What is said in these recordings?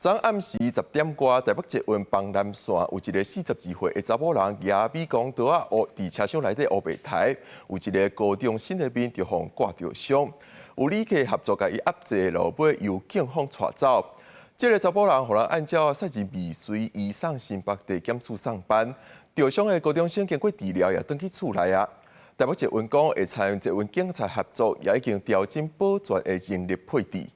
昨暗時10點外，台北捷運板南線有一个42歲的查某人，舉美工刀仔，佇車廂內底烏白刣，有一个高中生的面就予割著傷，有旅客合作共伊壓制，落尾由警方帶走。這个查某人予人按照殺人未遂移送新北地檢署送辦，著傷的高中生經過治療也轉去厝內啊。台北捷運講會參捷運警察合作，也已經調整保全的人力配置。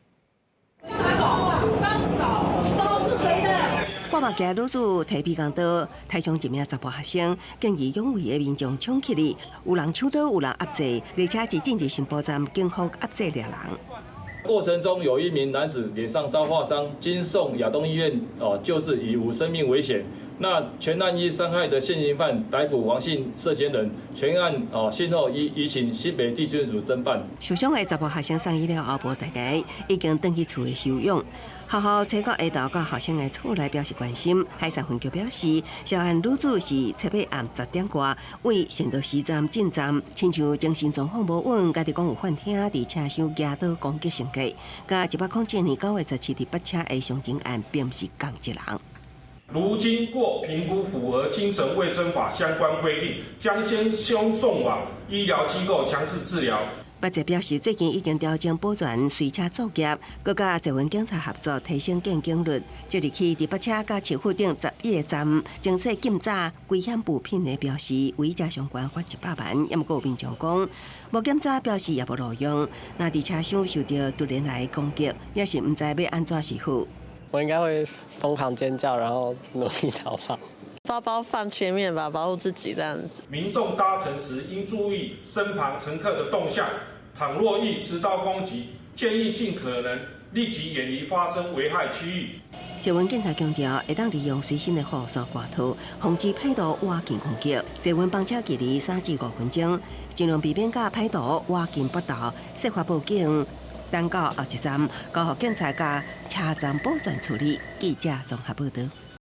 放手，刀是誰的？掛目鏡女子提美工刀，刣傷一名查埔學生，見義勇為的民眾衝起來，有人搶刀，有人壓制，列車一進入新埔站，警方壓制掠人。過程中有一名男子臉上遭劃傷，經送亞東醫院哦救治，已無生命危險。那全案依傷害的現行犯逮捕王姓涉嫌人，全案哦訊後移請新北地檢署偵辦。受傷的查埔學生送醫了後無代誌，已經轉去厝內休養。學校初九下晝到學生的厝內表示關心。海山分局表示，涉案女子是七八暗10點外為善導寺站進站，親像精神狀況無穩，家己講有幻聽，佇車廂舉刀攻擊乘客。佮107年9月17佇北車的傷情案，並毋是仝一人。如經過評估符合精神衛生法相關規定，將先送往醫療機構強制治療。北捷表示，最近已經調整保全隨車作業，閣佮捷運警察合作提升見警率。即日起，佇北車佮市府頂11個站，偵測禁詐危險物品的標示，違者相關罰100萬。也毋過有民眾講，無檢查標示也無路用。若佇車廂受著突然來攻擊，也是毋知欲按怎是好。我應該會瘋狂尖叫，然後努力逃跑。包包放前面吧，保護自己這樣子。民眾搭乘時應注意身旁乘客的動向，倘若遇持刀攻擊，建議盡可能立即遠離發生危害區域。捷運警察強調，會當利用隨身的護手外套，防止歹徒倚近攻擊。捷運班車距離3至5分鐘，盡量避免佮歹徒倚近搏鬥，設法報警。等到後一站，交予警察佮車站保全處理。記者綜合報導。